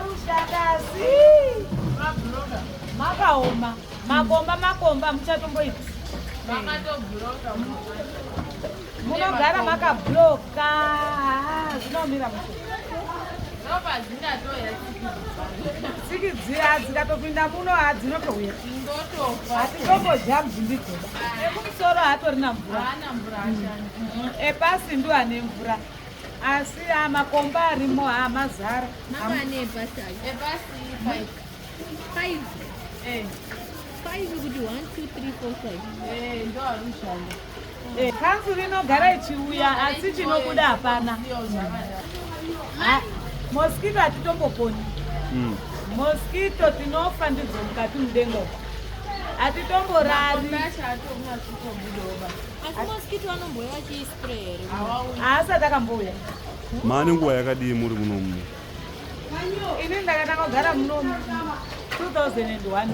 Rushanda asi makaoma makomba makomba muchatomboita munogara makabloka zvinomira tsiki dziya dzikatopinda muno hadzinotouya hatitombodya mvumbidzo ekumusoro haatorina mvura epasi ndo ane mvura asi makomba arimo haamazara Kanzuru inogara ichiuya asi chinobuda hapana. Mosquito hatitomboponi. Mosquito tinofa ndidzo mukati mudenga uko. Hatitomborari. Asi mosquito anombouya achiispray here? Haasati akambouya. Maane nguva yakadii muri munomu? Ini ndakatanga kugara munomu 2001.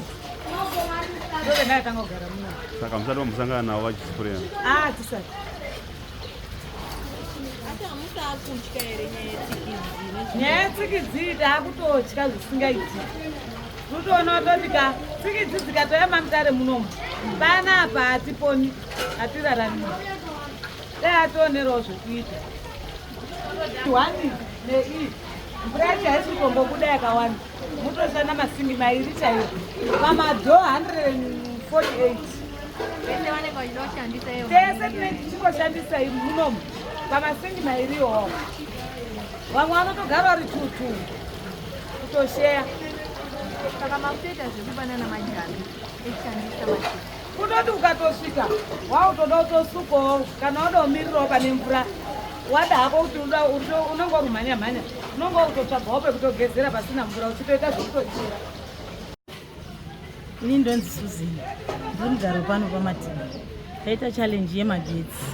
Ndove ndakatanga kugara munomu. Saka musati mambosangana navo vachispreya? Ah, tisati. Asi hamusakutya here nyaya yetsikidzi? Nyaya yetsikidzi taakutotya zvisingaiti. Kutoona kutoti ka tsikidzi dzikatouya mamutare munomu. Panapa hatiponi, hatirarami. Dai ationerawo zvekuita. One nei mvura yacho haisi kutombobuda yakawanda mutoshanda masimbi mairi chaiwo pamadho 148 tese tinenge tichingoshandisa munomu pamasingi mairi iwowo vamwe vanotogara vari tutu kutosheya. Saka makutoita zvekupanana majambi echishandisa machira. Kutoti ukatosvika wautoda kutosukawo kana wada kumirirawo pane mvura wada hako kuti unenge uri mhanya mhanya unenge kutotsvagawo pekutogezera pasina mvura uchitoita zvekutochera. Ini ndonzi Susan, ndiri mugaro pano paMatima. Taita challenge yemagetsi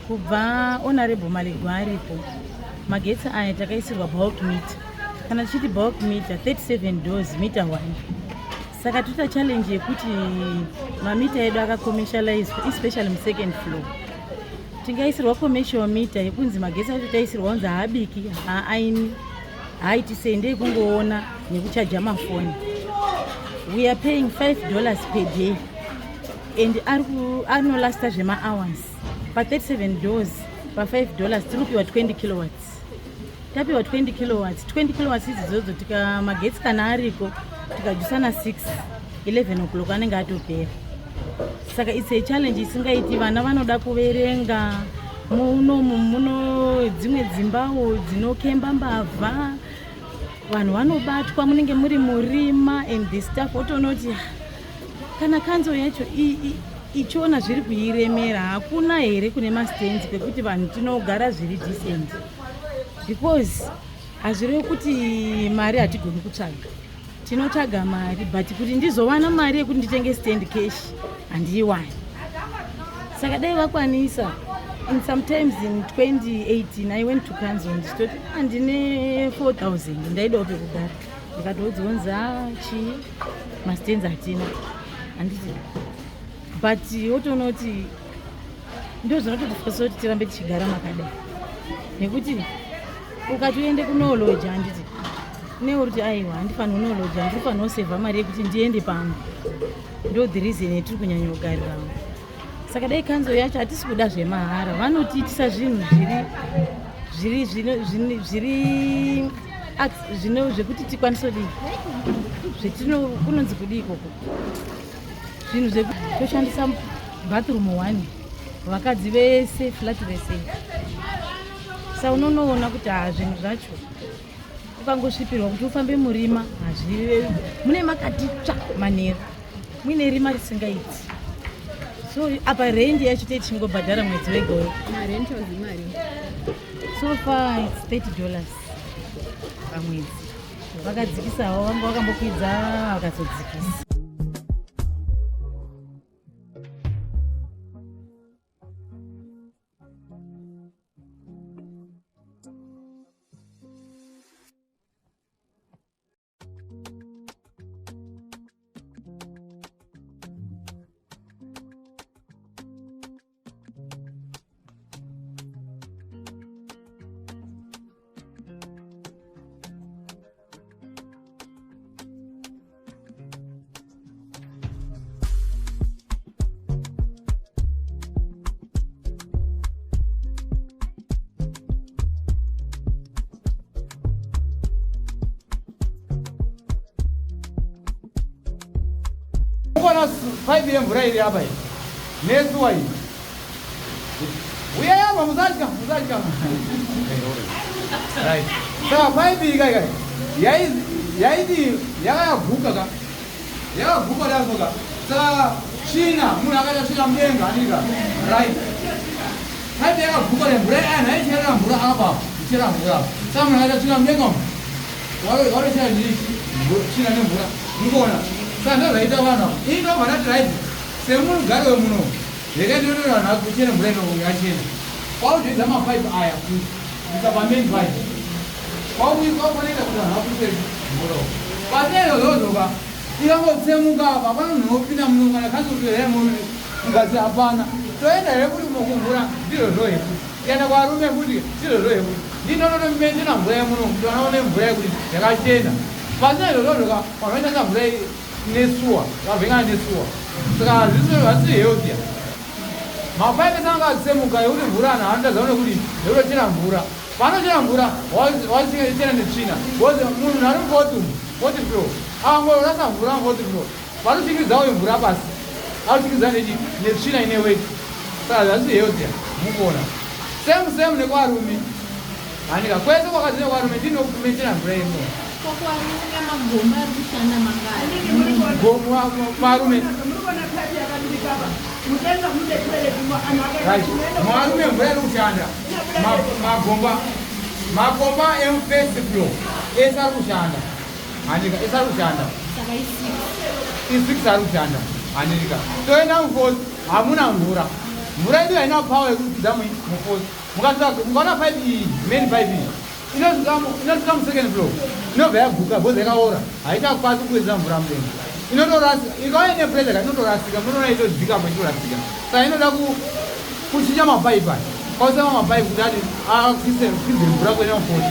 kubva Honorable Malegwa aripo. Magetsi aya takaisirwa bulk meter, kana tichiti bulk meter 37 doors meter 1. Saka toita challenge yekuti mamita edu akacommercializwa, especially musecond floor. Tingaisirwa commercial meter yekunzi magetsi acho taisirwa kunzi haabiki, haaini, haaiti sei, ndeyekungoona nekuchaja mafoni. We are paying $5 per day and anolasta zvemahours. Pa37 doors pa$5 tiri kupiwa 20 kilowatts. Tapiwa 20 kilowatts, 20 kilowatts idzi dzodzo tika magetsi kana ariko tikajusana 6 11 o'clock anenge atopera. Saka it's a challenge isingaiti. Vana vanoda kuverenga munomu, muno dzimwe dzimbawo dzinokemba mbavha, vanhu vanobatwa, munenge muri murima and the staff otonoti kana kanzo yacho ichiona zviri kuiremera. Hakuna here kune mastands kwekuti vanhu tinogara zviri decent? Because hazvirevi kuti mari hatigoni kutsvaga, tinotsvaga mari, but kuti ndizowana mari yekuti nditenge stand cash handiiwani. Saka dai vakwanisa. In sometimes in 2018 I went to council ndichitoti handine 4000 ndaidawo pekugara, ndikatoudzonzi chii, mastands hatina, handiti? But wotoona kuti ndo zvinototifasa kuti tirambe tichigara makadai, nekuti ukati uende kunoloja, handiti, neuri kuti aiwa, handifaniri kunoloja, ndirifanira kusevha mari yekuti ndiende pamwe. Ndo the reason yetiri kunyanya kugariramo. Saka dai kanzo yacho, hatisi kuda zvemahara, vanotiitisa zvinhu zviri zviri zviri zvino zvekuti tikwanise kudii, zvetino kunonzi kudii ikoko, zvinhu zvekutoshandisa bathroom one vakadzi vese, flat rese. Sa unonoona kuti ha, zvinhu zvacho ukangosvipirwa kuti ufambe murima hazvi mune makati tsva manheru muine rima risingaiti. So apa rendi yacho tei tichingobhadhara mwedzi wega wega. So far it's $30 pamwedzi. Vakadzikisawo, vanga vakambokwidza vakazodzikisa. Mukuona pipe yemvura iri apa iyi nesewer iyi. Uyai apa, musatya, musatya. Right, saka pipe iyi kai kai yaiti yakayaguka ka, yakaguka dasoka. Saka tsvina, munhu akaita tsvina mudenga anika. Right, pipe yakaguka, nemvura aya aicherera mvura apa, ichera mvura apa. Saka munhu akaita tsvina mudenga umu, watochera tsvina nemvura, mukuona? Saka ndozvaita vanhu apa. Ini ndobva ndati, right, semugari wemuno, rega ndinotora vanhu akuchere mvura ino yachena, kwauzoidza mapaipi aya kuisa pamain pipe, kwakukoneka kuti vanhu vakuise mvura. Pasina izvozvozvoka, ikangotsemuka apa, hapana munhu unopinda muno kana kanzuru here mugasi, hapana. Toenda here kuti kumvura? Ndizvozvo hefu. Tienda kwarume futi, ndizvozvo hefu. Ndinototomaintaina mvura yemuno kuti vana vaone mvura yekuti yakachena. Pasina izvozvozvoka, vanhu vanoshandisa mvura nesewer, vavhengana nesewer. Saka hazvisi healthy. Mapaipi ese anga atsemuka ekuti mvura, anhu anotazaona kuti nekutochera mvura. Panochera mvura wachera netsvina, because munhu ari mufourth umu, fourth floor, akangorasa mvura mufourth floor, panochingidza uyo mvura pasi, anochingidza netsvina ine weti. Saka hazvisi healthy, mukuona? Same same nekwarume, handika? Kwese kwakadzina kwarume, ndinokumaintaina mvura yemuno. Kwakwarume magomba ari kushanda mangani? Marume. Right, mwarume mvura iri kushanda. Magomba emufirst floor ese ari kushanda, handika? Ese ari kushanda. Saka i6. I6 ari kushanda, handika? Toenda mufourth, hamuna mvura. Mvura yedu haina power yekupinda mufourth. Mukaona pipe iyi, main pipe iyi inosvika musecond floor, inobva yaguka because yakaora, haichakwanisi kuwedzera mvura mudenga. Inotorasika. Ikauya ine pressure ka, inotorasika. Munoona itodzikapo, ichitorasika. Saka inoda kuchinja mapaipi aya, kwausema mapaipi kuti ati akwidze mvura kuenda mufourth.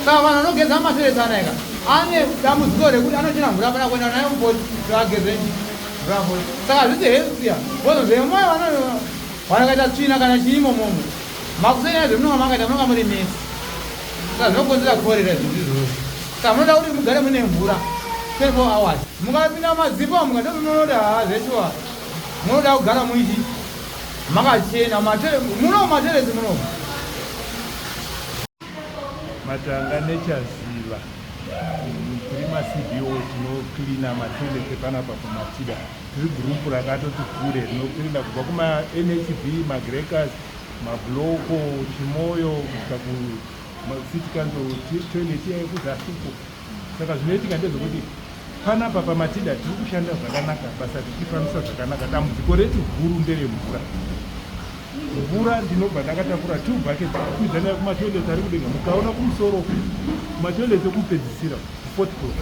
Saka vanhu vanogeza matoilets anaika ane dambudziko rekuti anochera mvura pana kuenda nayo mufourth, toageze mvura mufourth. Saka hazvisi healthy, because zvemoyo vanakaita tsvina kana chiimo momo makusenya zvemunonga makaita, munonga muri mess. Saka zvinokonzera korera zvinhu izvozvo. Saka munoda kuti mugare mune mvura 24 hours. Mukapinda madzipa, mukatomunoda haa, zveshuwa munoda kugara muichi makachena muno matoilets muno. Matanga nechaziva, tiri maCBO, tinocleana matoilet epanapa paMatida. Tiri gurupu rakatoti kure rinocleana kubva kumaNHB, magrekas, mabloko, Chimoyo, kusvika kucity council toilet iya yekuzasi uko. Saka zvinoitika ndezvekuti panapa paMatida tiri kushanda zvakanaka, basa tichifambisa zvakanaka. Dambudziko retu guru nderemvura. Mvura ndinobva ndakatakura two buckets kukwidza nayo kumatoilets ari kudenga. Mukaona kumusoro, kumatoilets ekupedzisira, kufourth floor,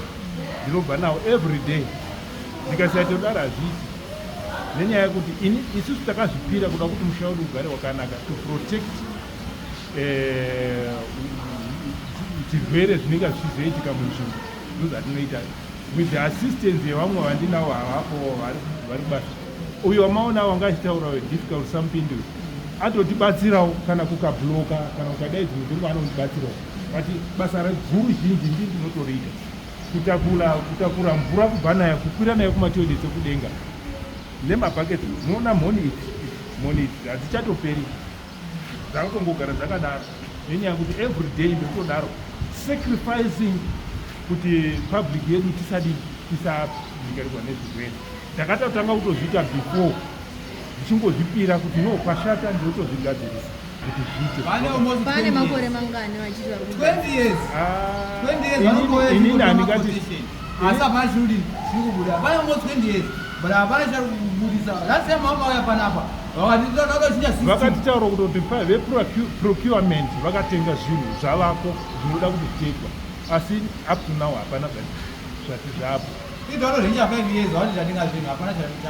ndinobva nawo every day. Ndikasatodaro hazviiti, nenyaya yekuti ini isusu takazvipira kuda kuti musha wedu ugare wakanaka, to protect zvirwere zvinenge zvichizoitika munzvimbo. Ndozvatinoita with the assistance yevamwe vandinavo havapo vari kubasa. Uyo wamaona wanga achitaura difficult saMupindi atotibatsirawo, kana kukabloka, kana kukadai, dzimwe dzenguva anotibatsirawo. But basa guru zhinji ndi ndinotoriita, kutakura mvura kubva nayo, kukwira nayo kumatoilets ekudenga nemabhaketi. Munoona mhoni idzi, mhoni idzi hadzichatoperi, dzakatongogara dzakadaro nenyaya yekuti every day ndotodaro, sacrificing kuti public yedu tisadi tisanyikarirwa nezvirwere. Ndakatotanga kutozviita before, ndichingozvipira kuti no, pashata ndinotozvigadzirisa kuti zviite. Pane makore mangani vachiti vari 20 years. Ah, 20 years vanongouya. Inini handingati asi hapana chiri kubudisa. Pane almost 20 years, but hapana chari kubudisa. Last time vamauya panapa vakati todochinja system. Vakatitaura kutoti veprocurement vakatenga zvinhu zvavako zvinoda kuti zvitoitwa, asi up to now hapana zvati zvapo. Itoatozvinja 5 years, vati tatenga zvinhu, hapana.